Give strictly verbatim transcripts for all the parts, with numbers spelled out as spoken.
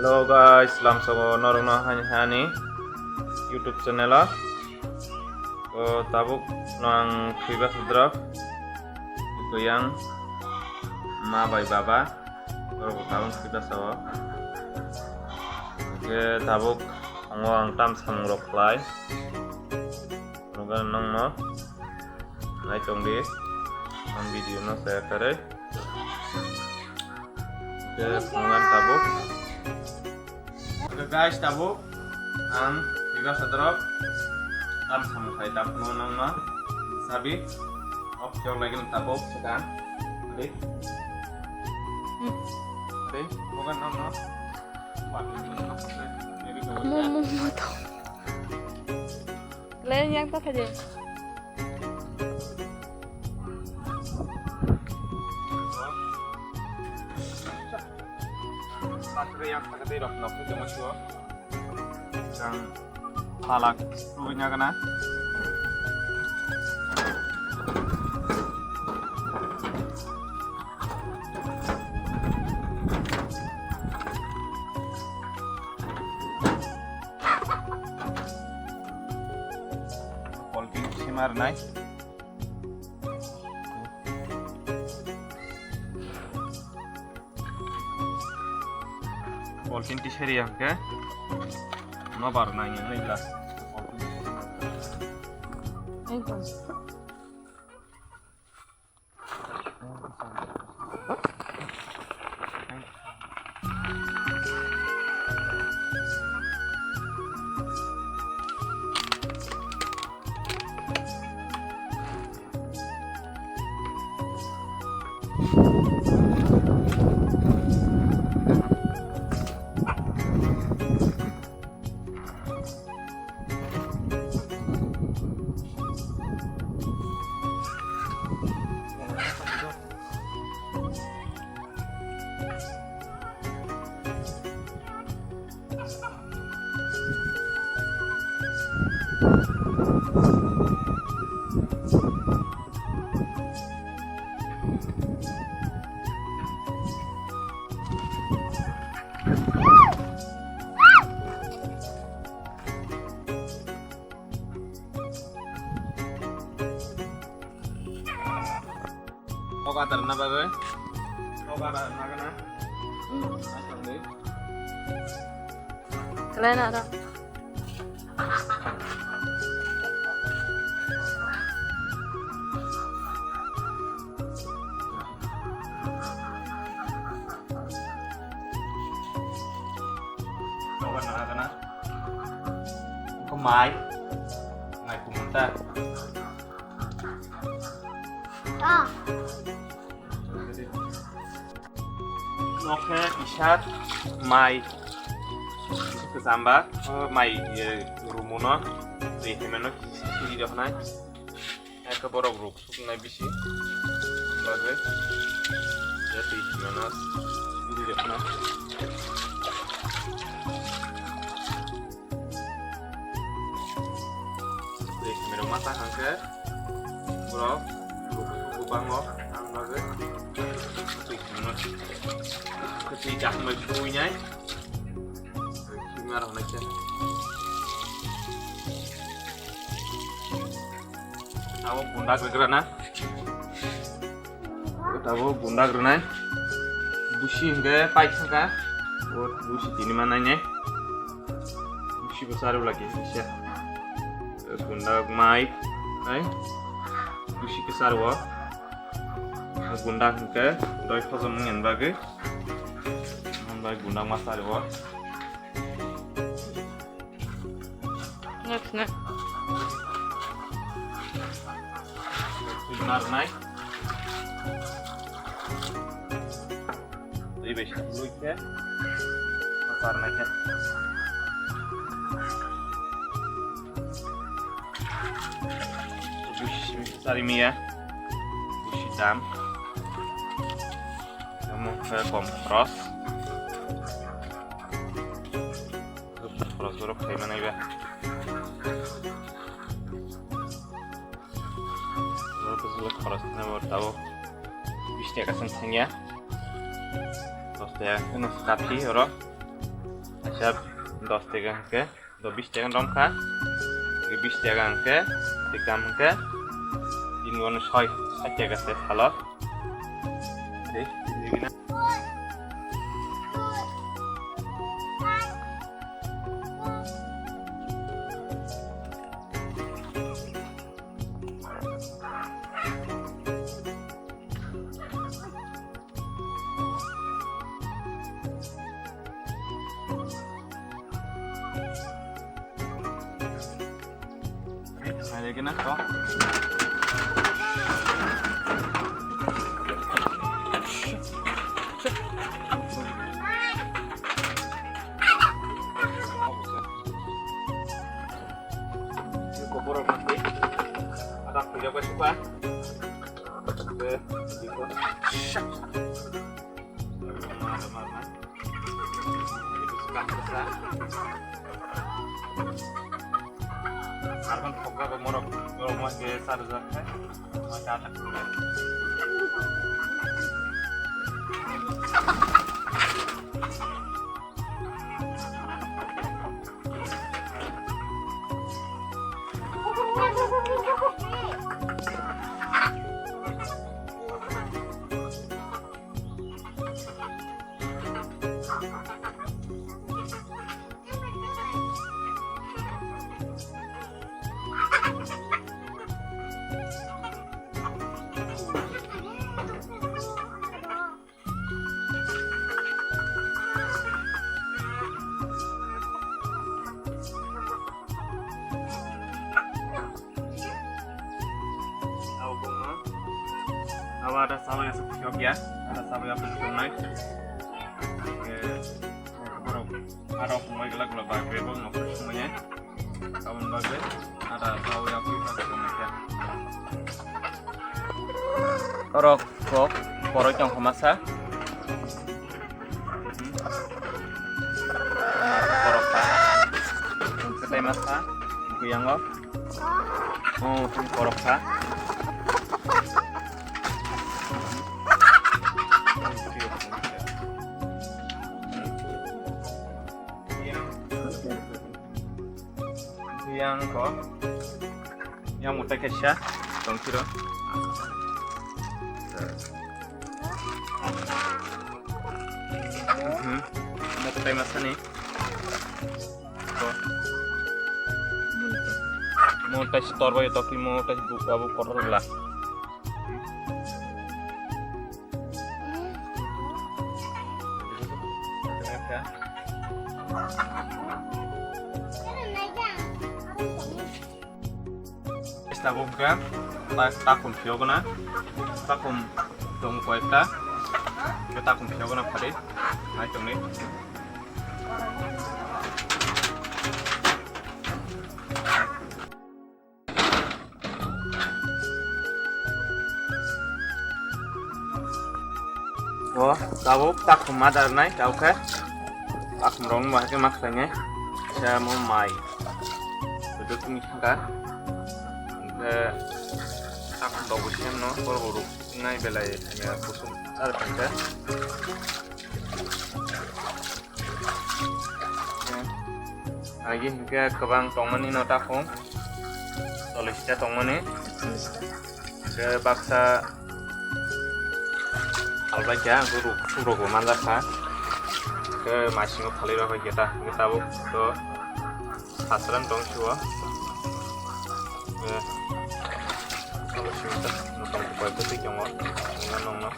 Hello guys, lamsogo norokno hani hani YouTube channel o. To tabuk no ang thwiba sudra goyang ma bai baba norok tabuk thwiba sao. Ke tabuk ongo ang tam samung rok khlai. Norok nongno nai tong di ang video no share kare. Ke phungan tabuk. Oke guys, tabuk ang biba sodorok tam samung khai tabuk no nangma sabi. Ok, jok lagi tabuk sedang. Ade. Ade, bukan nangma. Momo to. Lain yang tak aja. Matre yang pakai rok nok tu cuma suo. Yang palak tu nya kana. Polting simar nai. Polting tiseri yang ke. No bar nai yang ni glass. Tok adar na bagwi. Tok adar na gana. Asal ni. Kalian ada. Tok adar na gana. Ko mai. Mai kumunta. Ah. Nokhe kisa mai kwchamba, o mai, e, rumuno twi haimano kiri roknai. Eko borok ruk suknai bisi. Bagwi. Ya twi haimano kiri roknai. Twi haimano mata hangke. Borok bubango ang bagwi twi haimano. Kwtwi kaham bai phuinai. Himar hwnai khe. Abo bunda gwigra na. Abo bunda gwirinai. Busi hingke pai thangka. O busi tini ma nainai. Busi bo chari lagi bisa. Bunda mai. Ai. Busi ke chari o. Bunda hingke doi khojom wngya bagwi. Bunda ma chari o. Nge phne. Narnai. Twi bai sa lui khe. Sarnai khe. Busi sari miya. Busi dam. Kamu khe kom cross. Khoroksa rok khaima nai ba. Oro bwswk khoroksa nai bo tabuk bish taka chwng thangya. Dos taka kheno kathi oro. Yap, dos taka hwnkhe, do bis taka romkha. Bis taka hwnkhe, tikam hwnkhe, tini bono soi, soi taka se salo. Dei, tini gina. Borok mati. Ada video ko suka. Oke, video. Mana, mana. Suka, suka. Arman pokok morok, morok mah ke sar jak. Mah ke atak. Abo ada sabai asa piyok ya, ada sabai apa piyok nai. Oke, borok, ada pungbai gelak gelak bai bebok noksa semuanya. Kawan bagai, ada sabai apa piyok nai ya. Orok kok, borok yang kemasa. Borok kha. Ketai masa, buyango. Oh, borok kha. Yang ko. Yang mutai kaisa tongkiro. Hmm. Mutai masani. Ko. Mutai si torbai toki mutai si buka bu kotor la. Tabuk hwnkhe ta-, takhum phiyogna, takhum tongo koyekta, hwnkhe takhum phiyogna phari nai tongni. O tabuk takhum ma darnai, tabuk khe takhum rok ma khe ma khlainai, kisa mo mai. Bedo tini thangka. Hwnkhe takhum rok bo semno, borok rok nai belai ya kusum ar thangka. Agi hwnkhe kwbang tongmani no takhum, chollish ta tongmani. Hwnkhe baksa halbai kha, hwnkhe ruk, ruk bo manjak kha. Hwnkhe maisingo phalwi rw bai khe ta, hwnkhe tabuk to khasran tong sio. Hwnkhe abo simi ta nokong koi twi tongo, nongna nongno.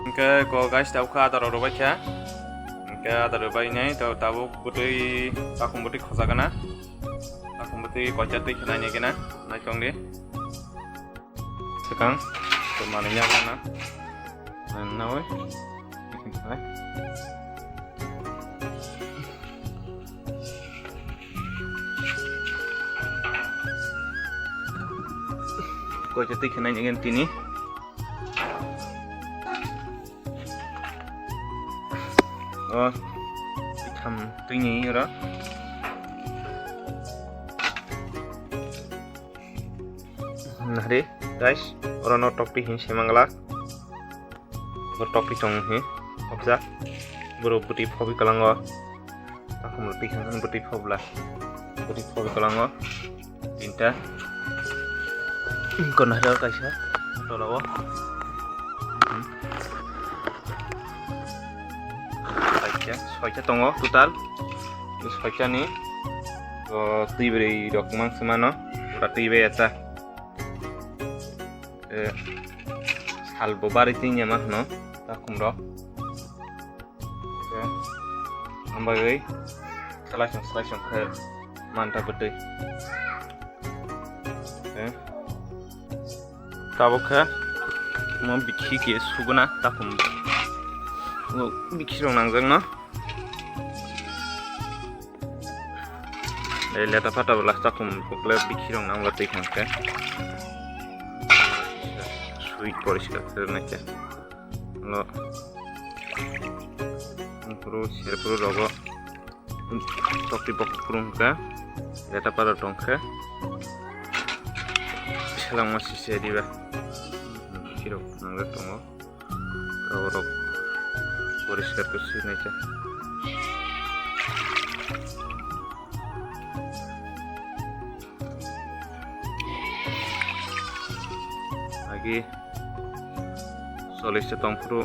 Hwnkhe ko guys, tabuk khe adar rok rwbai kha. Hwnkhe adar rwbai nai to tabuk bwtwi, takhum bwtwi khojak gana. Takhum bwtwi koicha twi khe nai nai gana. Naitong di. Swkang to manwi ya gana. Nawi. Koita twi khe nai again tini. O, itham twini oro. Nahri, guys, oro no tokti hin semangla. Bo tokti tong hi, hopja. Boro bwtwi phobi kalango. Takhum rwtwi khe bwtwi phobla. Bwtwi phobi kalango. Tinta. Kono hai kaisa. Tola o. Hmm. Soita, soita tongo total. Soita ni. O twi bwrwi rok mang se mano. Pura twi bai acha. Eh, salbo bari twi nyama hwno. Takhum rok. Khe, ang bagwi selaisong selaisong khe manta bwtwi. Khe, tabuk khe mo bikhi khe suguna takhum. Mo bikhi rok nangjakno. Eh, leta phata bwla takhum bukle bikhi rok nangla twi khang khe. Sui poriskar khe rwna khe. Lo. Phuru serphuru rogo. Tokti bokuk phuru hwnkhe. Leta para tongkhe. Selangma sisi diba. Bikhirok nangjak tongo. Borok poriskar khe sui naikha. Agi. Chollish se tongphuru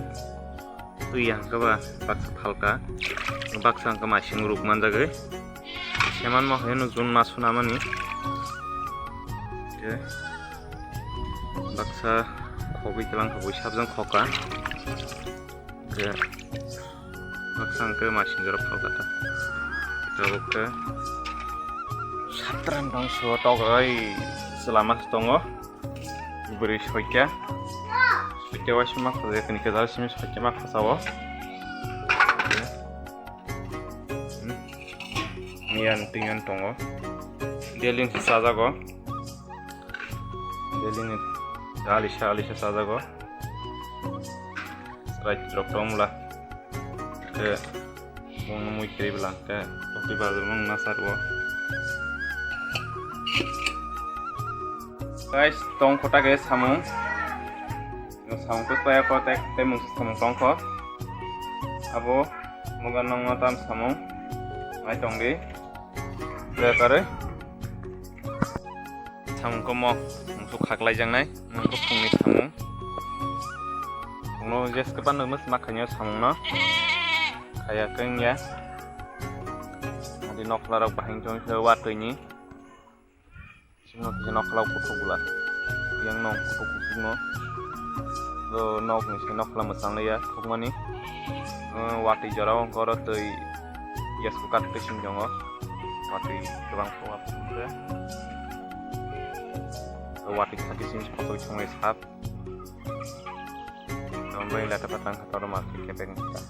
twi hangkhe ba baksa phalka, baksa hangkhe masing ruk manjagwi. Semanma hwno June mas hwnamani. Khe baksa khogwi twlang kha bui sabjang khoka. Khe baksa hangkhe masing jora phalka ta. Tabuk khe satran tong suo tok oi chwla mas tongo. Bwrwi soita. Soita waisa ma khajak ni kwtal simi soita ma khasao. Hmm. Miyan tingan tongo. Delhi ni sajago. Delhi ni alisa alisa sajago. Right rok tong mula. Khe mung mui kiri bela khe tokti bazar mung na sar o. Guys, tong kota ke samung. Samung tu kaya ko tek te mung samung tong ko. Abo muga nong tam samung. Mai tong di. Kare. Samung komo, mungsu khaklai jaknai, mungsu phungni samung. Phungno jeske pano mws ma khainyo samungno. Khaya kengya. Adi nokla rok bahing tong se watwi ni. Simo kisa nokla kuthuk bula. Yang nong kuthuk kuthuk no. Do nok ni se nokla mwchang ya thukmani. Watwi jora o koro twi gas cooker twi sing tongo. Watwi kwbang. Watwi khati sini photoi thangwi sap. Tongbai lata patang khator ma khe kebeng kha.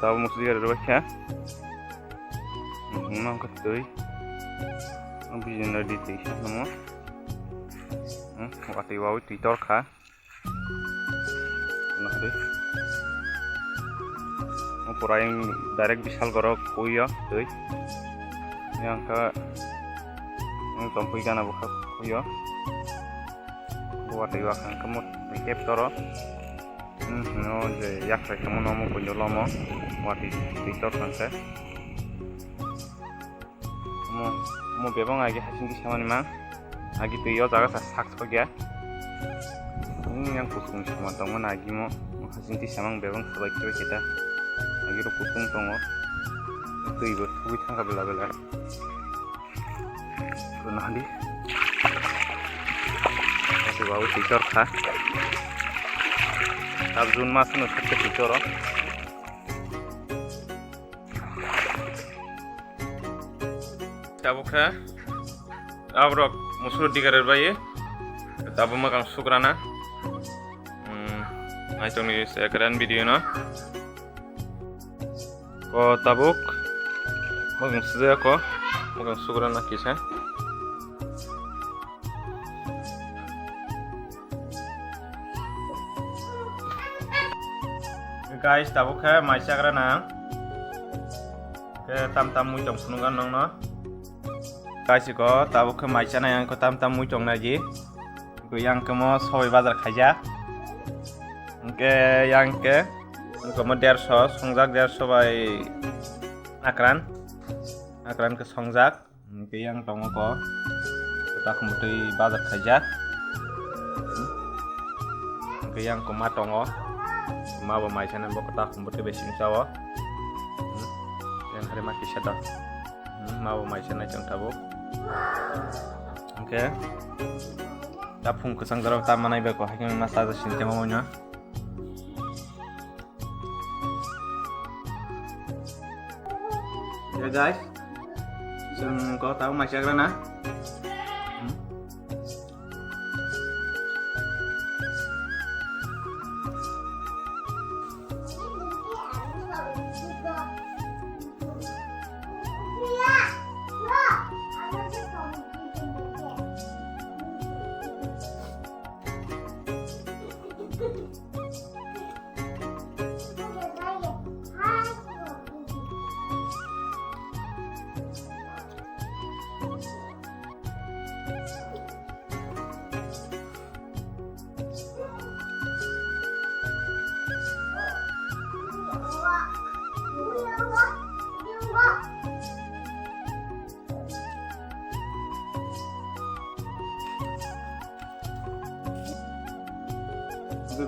Tabuk musu diga rwbaikha. Nangkha twi. Ang bijing na di twi sa namo. Watwi wawi twi torkha. Nahdi. O Pura yang direct Bishalgarh o kuio twi. Yang kha, yang tompui gana bo kha kuio. Bo watwi wa kha kamo tep toro. Hmm, no je yak sai kamo no mo kunjo lomo. Watwi twi tor khan se. Mo, mo bebang agi hasing kisa mani mang. Agi twi o jaga sa sak sok ya. Hmm, yang kusung sama tongma na agi mo. Mo hasing kisa mang bebang sabai kisa kita. Agi ro kusung tongo. Twi bo twi thangka bela bela. Kono hadi. Atu babu twi tor kha. Tab June mas no sakte twi toro. Tabuk khe aborok musuru digarer bai tabuk mwkang sukrana. Hmm, naitongni se ekran video no. Ko tabuk mwkang sujaya ko mwkang sukrana kisa. Guys, tabuk khe mai chagra nang. Khe tam tam mui tong phunukha nongno. Guys, iko tabuk khe mai chanai ang ko tam tam mui tong nai di. Ko yang khe mo soi bazar khaijak. Hwnkhe yang khe ko mo derso songjak, derso bai akran. Akran khe songjak. Hwnkhe yang tongo ko. Takhum bwtwi bazar khaijak. Hwnkhe yang ko ma tongo. Ma bo mai sanai bo takhum bwtwi bai sing sao. Yang hari ma kisa da. Ma bo mai sanai chwng tabuk. Hwnkhe ta phung kwchang jora ta manai bai ko hai ma sa sin temo wngna. Ya guys, chwng ko tabo mai chagra na.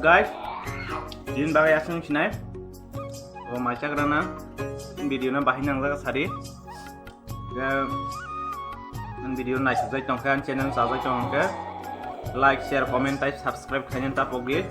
Guys, din bagwi aswng sinai. O mai chagra na video na bahai nang jaga sari. Ke video naisajai tongkhe, ang channel sajai tongkhe, like, share, comment tai subscribe khaina ta pogdi.